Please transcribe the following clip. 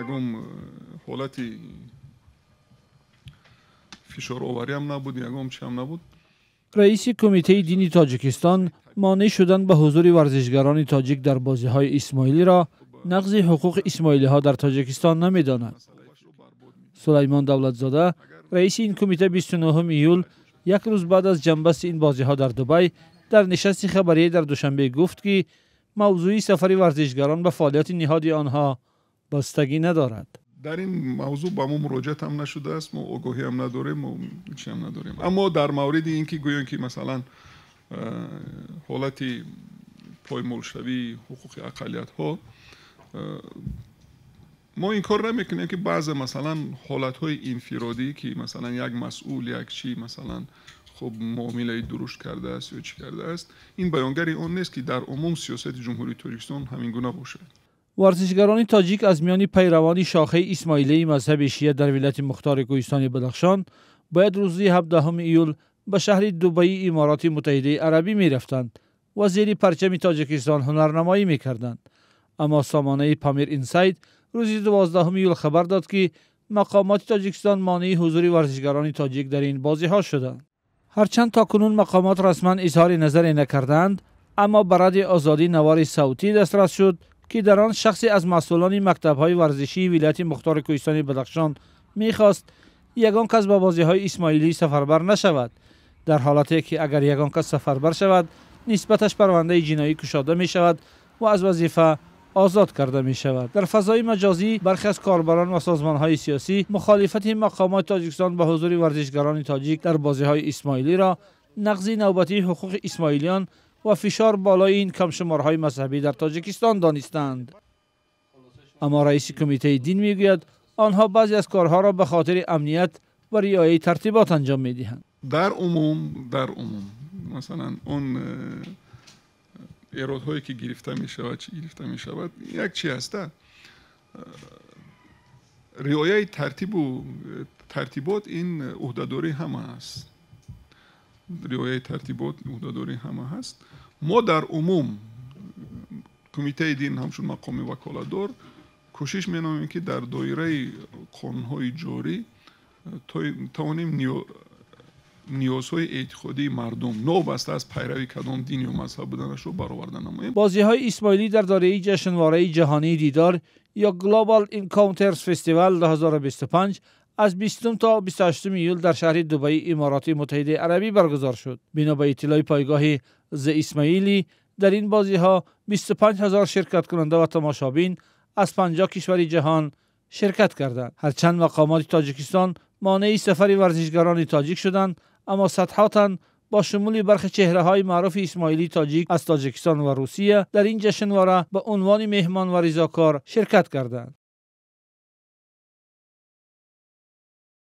Ягон ҳолати фишоровариам набуд, ягон чиам набуд. Раиси Кумитаи дини Тоҷикистон монеъ шудан ба ҳузури варзишгарони тоҷик дар бозиҳои исмоилиро нақзи ҳуқуқи исмоилиҳо дар Тоҷикистон намедонад. Сулаймон Давлатзода, раиси ин кумита, 29 июл, як рӯз баъд аз ҷамъбасти ин бозиҳо дар Дубай, дар нишасти хабарие дар Душанбе гуфт, ки мавзӯи сафари варзишгарон ба фаъолияти ниҳоди онҳо бастагӣ надорад. Дар ин мавзӯъ ба мо муроҷиатам нашудааст, мо огоҳиам надорем, мо чиам надорем. Аммо дар мавриди ин ки гӯем, ки масалан ҳолати поймолшавии ҳуқуқи ақаллиятҳо, мо инкор намекунем, ки баъзе масалан ҳолатҳои инфиродӣ, ки масалан як масъул, як чӣ, масалан хуб муомилаи дурушт кардааст ё чӣ кардааст, ин баёнгари он нест, ки дар умум сиёсати Ҷумҳурии Тоҷикистон ҳамин гуна бошад. Варзишгарони тоҷик аз миёни пайравони шохаи исмоилияи мазҳаби шия дар вилояти мухтори Кӯҳистони Бадахшон бояд рӯзи 17 июл ба шаҳри Дубаи Имороти Муттаҳидаи Арабӣ мерафтанд ва зери парчами Тоҷикистон ҳунарнамоӣ мекарданд. Аммо сомонаи Памир Инсайд рӯзи 12 июл хабар дод, ки мақомоти Тоҷикистон монеи ҳузури варзишгарони тоҷик дар ин бозиҳо шуданд. Ҳарчанд то кунун мақомот расман изҳори назаре накардаанд, аммо ба Радиои Озодӣ навори савтӣ дастрас шуд, ки дар он шахсе аз масъулони мактабҳои варзишии вилояти мухтори Кӯҳистони Бадахшон мехост ягон кас ба бозиҳои исмоилӣ сафарбар нашавад, дар ҳолате ки агар ягон кас сафарбар шавад, нисбаташ парвандаи ҷиноӣ кушода мешавад ва аз вазифа озод карда мешавад. Дар фазои маҷозӣ бархе аз корбарон ва созмонҳои сиёсӣ мухолифати мақомоти Тоҷикистон ба ҳузури варзишгарони тоҷик дар бозиҳои исмоилиро нақзи навбатии ҳуқуқи исмоилиён ва фишор болои ин камшуморҳои мазҳабӣ дар Тоҷикистон донистанд. Аммо раиси Кумитаи дин мегӯяд, онҳо баъзе аз корҳоро ба хотири амният ва риояи тартибот анҷом медиҳанд. Дар умум масалан он эродҳое ки гирифта мешавад, чӣ гирифта мешавад, як чи ҳаста: риояи тартибу тартибот ин ӯҳдадории ҳама аст. Риояи тартибот ӯҳдадории ҳама ҳаст. Мо дар умум, Кумитаи дин ҳамчун мақоми ваколатдор, кӯшиш менамоем, ки дар доираи қонунҳои ҷорӣ тавонем ниёзҳои эътиқодии мардум, новобаста аз пайрави кадом дин ё мазҳаб буданашро, бароварда намоем. Бозиҳои исмоилӣ дар доираи ҷашнвораи ҷаҳонии Дидор ё Global Encounters Festival 2025 аз 20 то 28 июл дар шаҳри Дубаи Имороти Муттаҳидаи Арабӣ баргузор шуд. Бино ба иттилои пойгоҳи The Ismaili, дар ин бозиҳо 25 ҳазор ширкаткунанда ва тамошобин аз 50 кишвари ҷаҳон ширкат карданд. Ҳарчанд мақомоти Тоҷикистон монеи сафари варзишгарони тоҷик шуданд, аммо садҳо тан бо шумули бархе чеҳраҳои маъруфи исмоилии тоҷик аз Тоҷикистон ва Русия дар ин ҷашнвора ба унвони меҳмон ва ризокор ширкат карданд.